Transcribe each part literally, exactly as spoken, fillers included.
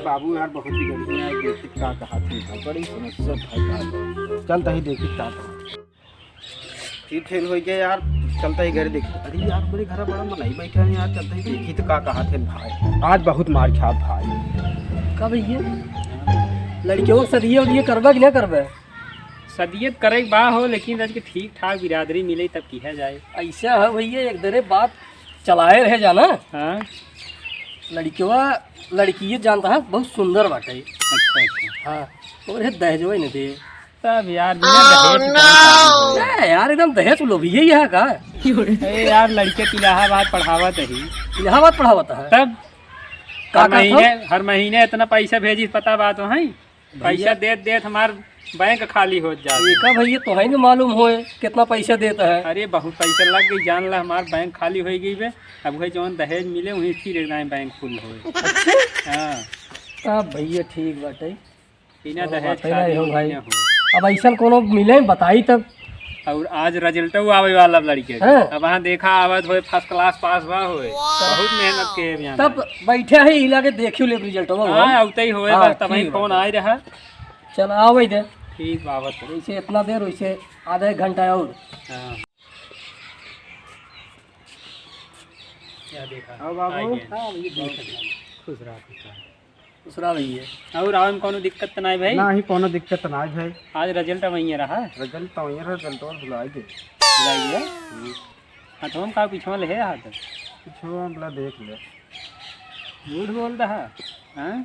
बाबू यार बहुत बिगड़ी है यार, देखी का कहा थी, बड़ी समस्या भाई यार। चलता ही देखी का कहा। फिर फेल हो गया यार, चलता ही घर देखी। अरे यार, मेरे घर बड़ा मनई बैठा है यार, चलता ही देखी तो का कहा थे भाई। आज बहुत मार खा भाई। का भैया, लड़कियों के सदिये उदिये करबा कि ना करबा? सदिये त करे के बा हो, लेकिन आज के ठीक ठाक बिरादरी मिले तब किहा जाए। ऐसा है भैया, एक दरे बात चलाए रहे जाना। हाँ। लड़कियों, लड़की ये जानता है, बहुत सुंदर बाटे। अच्छा, अच्छा। हाँ, और ये दहेजवा ही नहीं दे। तब यार, बिना दहेज के कौन शादी होई? ए यार, एकदम दहेज लोभी है यहाँ का। ए यार, लड़के के इलाहाबाद पढ़ावत ही। इलाहाबाद पढ़ावत है? तब का हर का महीने, तो? हर महीने इतना पैसा भेजी, पता बात हो है? भैया। पैसा देत देत हमार बैंक खाली हो जात। एका भैया, तोहई न मालूम होए कितना पैसा देता है। अरे, बहुत पैसा लग गई, जान ला, हमार बैंक खाली हो गई बे। अब वही जौन दहेज मिले, वही फिर एक दाएं बैंक फुल होए। अच्छा। हाँ। तब भैया ठीक बाटे। बिना कोनो दहेज बाते खाली नहीं हो भाई। ना हो। अब ऐसन कोनो मिले, बताई तब। और आज रिजल्टो आवे वाला अब लड़के के। हाँ। अब वहाँ देखा आवत होए, फर्स्ट क्लास पास हुआ होए। बहुत मेहनत के है यहाँ तब। बैठे ही हिला के देखियो ले रिजल्ट हो। हाँ, आउते ही होए, हाँ, बस तब ही ठीक फोन बात है। आए रहा। चल, आवे दे। ठीक बाबत है। वैसे इतना देर, वैसे आधा एक घंटा और। हाँ। क्या देखा? आओ बाबू। आ गए। हाँ, ये देख। खुश रहा, खुश रहा। खुश रहा भैया। और आवे में कोनो दिक्कत त नाई भाई? नाही, कोनो दिक्कत नाई भाई। आज रिजल्ट वहीं रहा? रिजल्ट तो वहीं रहा, रिजल्ट और भुलाई दे। भुलाई दे? हम्म। हाँ, तो हम का पीछे ले हाथ? पीछे हम ला देख ले। झूठ बोल रहा, हाँ?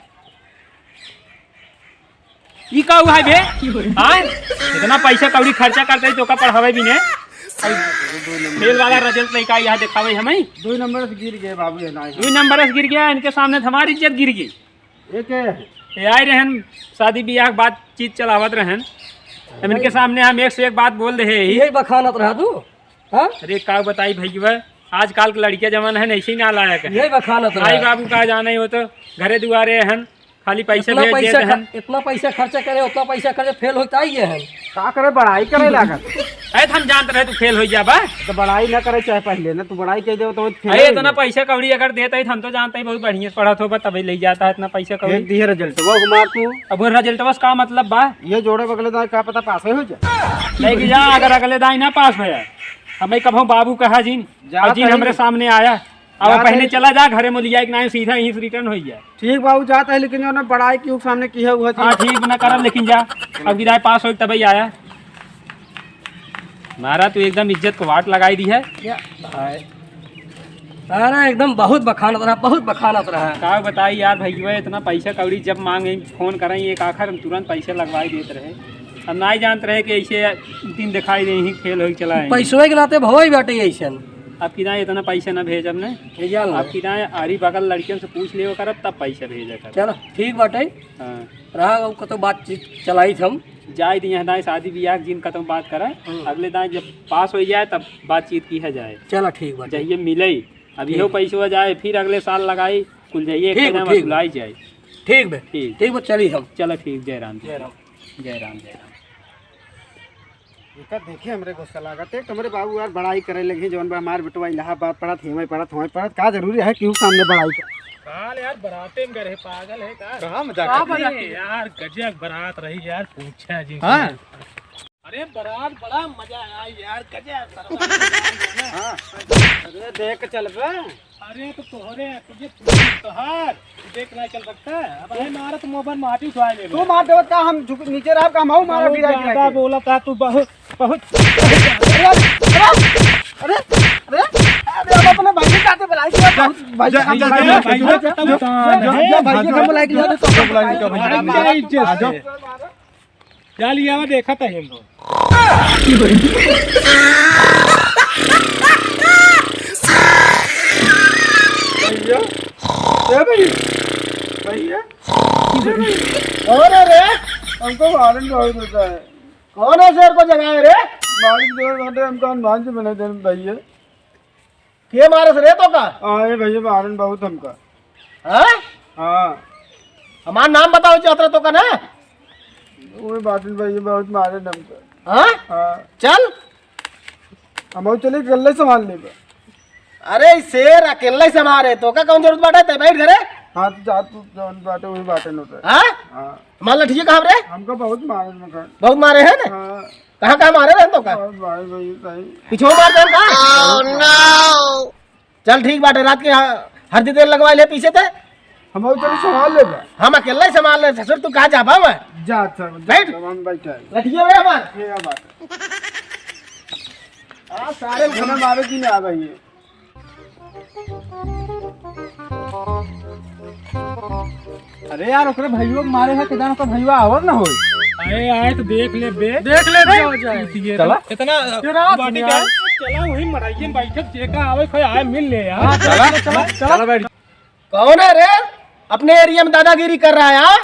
ई का हुआ है बे? हाँ? इतना पैसा कौड़ी खर्चा करते हैं, तो का पढ़ावे भी ने? फेल वाला रिजल्ट नहीं का यहाँ दिखावे हमें? दो नंबर से गिर गए बाबू, ये नाई। दो नंबर से गिर गया, इनके सामने तो हमारी इज्जत गिर गई। ये के है? ये आए रहन, शादी ब्याह के बातचीत चलावत रहन। हम इनके सामने हम एक से एक बात बोल दे ही। यही बखानत रहा तू? हाँ? अरे का बताई भैया, आजकल के लड़कियां जमाना है, ऐसे ही ना लायक है। यही बखानत रहा। आई बाबू का जाने हो तो घरे दुआरे हन, खाली पैसे इतना भेज पैसा देते ख-, हन। इतना पैसा खर्चा करे, उतना पैसा खर्चा, फेल होता ही है। का करे, बड़ाई करे लागत। अरे तो हम जानते रहे तू फेल हो जाबा। तो बड़ाई ना करे चाहे पहले ना, तू बड़ाई कह दे तो फेल अरे हो इतना जाए। पैसा कौड़ी अगर देता है तो हम तो जानते ही बहुत बढ़िया से पढ़त होबा, तभी ले जाता है इतना पैसा कौड़ी। देख दिए रिजल्ट, वो घुमा तू। अब वो रिजल्ट बस का मतलब बा? ये जोड़े बगले दाएं का पता पास हो जाए। लेके जा, अगर अगले दाएं ना पास भया, हमें कभो बाबू कहा जिन, जा और जिन कहीं हमरे सामने आया, अब जा पहले कहीं चला जा घरे में लिया कि ना, सीधा यहीं से रिटर्न हो जाए। ठीक बाबू, जाता है, लेकिन जो ना बड़ाई की सामने की है, वो हाँ, चीज। ठीक ना करब, लेकिन जा, अब गिराए पास हो तभी आया। मारा तू एकदम इज्जत को वाट लगाई दी है। क्या भाई? अरे एकदम बहुत बखानत रहा, बहुत बखानत रहा। का बताई यार भैया, इतना पैसा कौड़ी जब मांगे, फोन करें, एक आखिर हम तुरंत पैसा लगवाई देत रहे। हम नाई जानत रहे कि ऐसे दिन दिखाई दे ही फेल होई चला है। पैसवे के नाते भवई बाटे ऐसन। अब की ना इतना पैसा ना भेजब ने। भेजा लो। अब की ना आरी बगल लड़कियन से पूछ लेवे करब तब पैसा भेजा करब। चलो ठीक बाटे। हाँ। रहा उ कतो बातचीत चलाई हम। जाए दी यहाँ दाएं शादी ब्याह जिन कतो बात करे। हम्म। अगले दाएं जब पास हो जाए तब बातचीत की है जाए। चलो ठीक बाटे। जहिए मिले। अब ठीक। इहो पैसवा जाए, फिर अगले साल लगाई, कुल जाइए, ठीक एक बा, महीना में ठीक बा। भुलाई जाए। ठीक बे, ठीक। ठीक बा, चली हम। चलो ठीक, जय राम जी। जय राम। जय राम, जय राम। एकर देखे हमरे गुस्सा लागत। एक तो हमरे बाबू यार बड़ाई करे लगे, जौन बा हमार बेटवा इलाहाबाद पढ़त, हिवाई पढ़त, हुवाई पढ़त, का जरूरी है कि उ सामने बड़ाई कर? काल यार बराते में गए रहे, पागल है का? कहाँ मजाक का कर रहे? बराते? यार गजब बरात रही यार, पूछा जी। हाँ? अरे बरात बड़ा मजा आया यार, गजब सरवा। हाँ। अरे देख के चल बे। अरे तो तोहरे तुझे तोहार देख ना चल सकता है। अब है मारा तो मोबाइल माटी उठा ले। तू मार देवत का हम झुक नीचे रहा का हम मारा बहुत गिरा गिरा ज्यादा के। बोला था तू बहुत बहुत। अरे अरे अरे अरे अरे अब अपने भाई के साथ बुलाई दिया बहुत भाई जा, के हम जा, बुलाई जा, दिया। जा, जा, जा, जा, जा, भाई के हम बुलाई दिया तो बुलाई दिया भाई। अरे क्या इज्जत है? जा लिया हुआ देखा था हम लोग। भैया, ए भैया, भैया, ए भैया। कौन है रे? हमको मालूम बहुत होता है। कौन है शेर को जगाए रे? मालिक जोर बाटे, हमको हनुमान जी बना दे भैया। के मारस रे तोका? हाँ, ये भैया मारन बहुत हमका। हाँ? हाँ। हमार नाम बताओ चाहत रहे तोका ना? ओए बाटन भैया बहुत मारन हमका। हाँ? हाँ। चल। हम चले गल्ले संभाल लेबे। अरे शेर अकेले संभाले, तोका कौन जरूरत बाटे? ते बैठ घरे। हाँ, तो जा तू, जौन बाटे, वही बाटे नोट है। हाँ? हाँ। मार लठिए कहाँ रे? हमका बहुत मारे मगर। बहुत मारे हैं ना? हाँ। कहाँ, कहाँ मारे रहे तो का? बहुत मारे भाई, सही। पीछे मार दे का? चल ठीक बाटे, रात के ह-, हरदी तेल लगवा ले पीछे ते। हम और चलो संभाल ले बा। हम अकेला ही संभाल ले, ससुर तू कहाँ जाबा मैं? जा, अच्छा, जा, बैठ। हम बैठे हैं। लठिए बे हमार। ये बात। आ, सारे घना मारे की ना आ भाई ये। अरे यार, ओकरे भइयो के मारे है, कितना ओकर भइया और ना होई। अरे आए तो देख ले बे। देख ले बे, हो जाए। चला। इतना ये रात बाटी यार। का? चला वही मड़ाइये में बैठक जेका आवे, कोई आए मिल ले यार। हाँ, चला, चला, चला। चला बैठ। कौन है रे? अपने एरिया में दादागिरी कर रहा है, हाँ?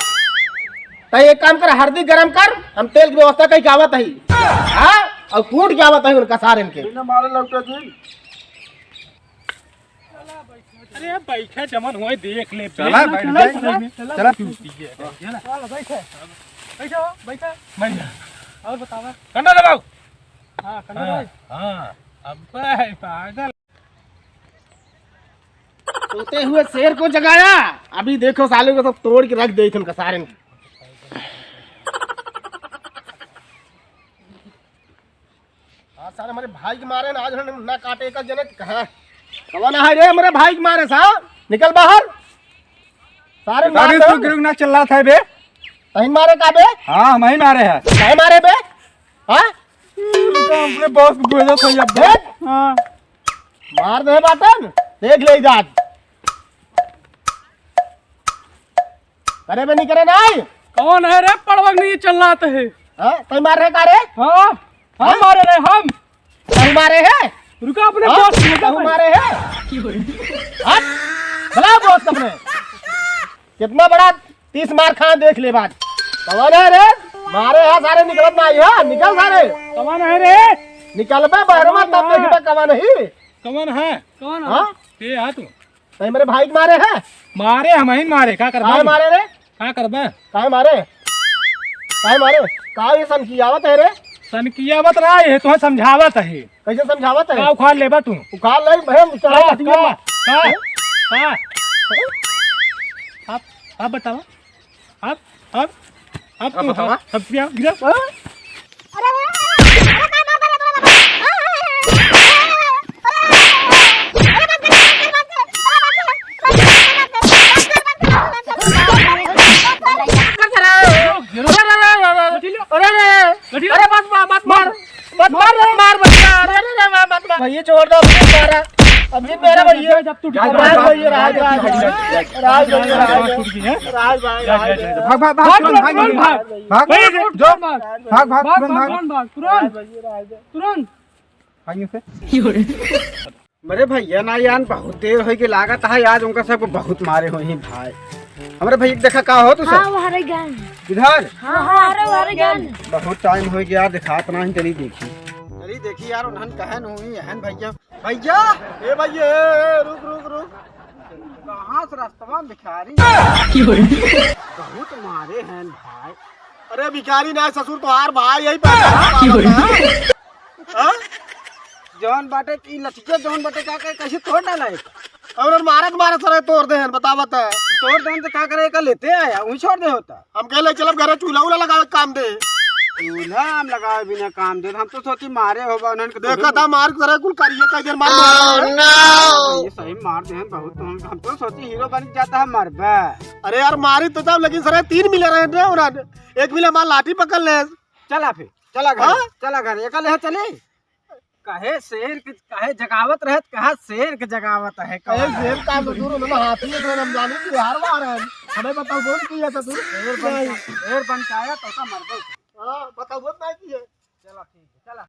तो एक काम कर, हरदी गरम कर, हम तेल की व्यवस्था कई के आवत ही। हाँ? और कूट के आवत ही उनका सारे इनके। बिना मारे लौटा जी। अरे बैठा, जमन होए देख ले। चला, बैठ चला, जाए। चला, चला। चला। चला, बैठा। बैठा, बैठा। बैठ जा। और बतावा। कंडा दबाओ। हाँ, कंडा हाँ, भाई। हाँ। अबे पागल। सोते हुए शेर को जगाया। अभी देखो साले को तो तोड़ के रख दे इथन का सारे। आज सारे हमारे भाई के मारे ना, आज उन्होंने ना काटे एक जने कहा। कौन है रे हमारे भाई के मारे सा? निकल बाहर। सारे मार अरे दे। तू क्यों ना चिल्लात है बे? तहीं मारे का बे? हाँ, हम ही मारे हैं। काहे मारे बे? हाँ? अपने बॉस को भेजो तो ये बे। हाँ। मार दे बाटन, देख ले इजाज। करे बे नहीं करे नहीं? कौन है रे पड़वक नहीं चिल्लात है? हाँ, तहीं मार रहे का रे? हाँ, हम हाँ? मारे रहे हम। तहीं मारे है? रुका अपने हाँ? बॉस को भेजो तहीं भाई। मारे है? हट, बुलाओ बॉस अपने। कितना बड़ा तीस मार खा देख ले बात। कवन है रे? मारे यहाँ सारे निकलत ना यहाँ, निकल सारे। कवन है रे? निकल बे बहरवा तब कवन है? देखबे कवन ही। कवन है? कवन है? हाँ? के है तू? तहीं मेरे भाई के मारे है? मारे हम ही मारे, का करबे? काहे मारे रे? का करबे? काहे मारे? काहे मारे? का ये सनकियावत है रे? सनकियावत ना है, तुम्हें समझावत है। कैसे समझावत है? का उखाड़ लेबा तू? उखाड़ ले, बहन, उखाड़ का, ले, का, का, हैं? का? आप, आप बतावा। आप, आप, आप आप तो बतावा। आप, आप क्या गिरा? हाँ? अरे, अरे, अरे, का मार, मार, मार, मार, मार। अरे, अरे, अरे, बात कर, बात कर, बात कर। अरे, अरे, अरे, मत मार, मत मार, मत मार, मत मार भैया, अरे, अरे, अरे, मत मार। भैया, छोड़ दो, अब नहीं मारा। अब नहीं मेरा भैया। जब तू राज भैया, राज, राज, राज भैया, राज, राज भाई, राज भाई। भाग, भाग, भाग, भाग, तुरंत भाग, भाग, भाग। भाग, भाग, भाग, जो। भाग, भाग, भाग, भाग, तुरंत भाग। भाग, भाग, तुरंत। राज भैया, राज। तुरंत। भाग यहाँ से। मेरे भैया ना यार, बहुत देर होई के लागत है, आज उनका सबको बहुत मारे होई हैं भाई। हमरे भैया के देखा का हो तू सब? हाँ, वो हरे गन। इधर? हाँ, हाँ, हरे, हरे गन। बहुत टाइम होई गया, दिखात ना ही, चली देखी। चली देखी यार, उन्हन कहन हुई, हन भैया। भैया, ए भैया, ए, ए, रुक, रुक, रुक। कहाँ से रास्ता में भिखारी? बहुत मारे हैं भाई। अरे भिखारी ना ससुर, तोहार भाई यही पे। हाँ? जौन बाटे की लठिया, जौन बाटे का, का, कैसे तोड़ डाला है? और मारत मारत सरे तोड़ दे हैं, बता बता। तोड़ दे तो का करे, का लेते आया, वही छोड़ दे होता। हम कहले चलब घरे चूल्हा उल्हा लगावे काम दे। चूल्हा हम लगावे बिना काम दे, हम तो सोची मारे होबा उन्हन के देखा थोड़ी था मार करे कुल करिए का इधर मार मार। ये सही मार दे हैं बहुत, हम, हम तो सोची हीरो बन जाता है मरबा। अरे यार मारी तो तब, लेकिन सरे तीन मिले रहे थे उन्हन, एक मिले हमार लाठी पकड़ ले। चला फिर, चला घर, हाँ? चला घर, एकले है चली। काहे शेर के, काहे जगावत रहत, कहा शेर के जगावत है, अरे कहा? शेर का तो दूर, मतलब हाथी है, तो हम जाने कि हार वार है। हमें बताओ, कौन किया था तू? शेर बन के, शेर बन के आया, तो का मर गए? हाँ, बताओ, बहुत नहीं किया। चला, ठीक।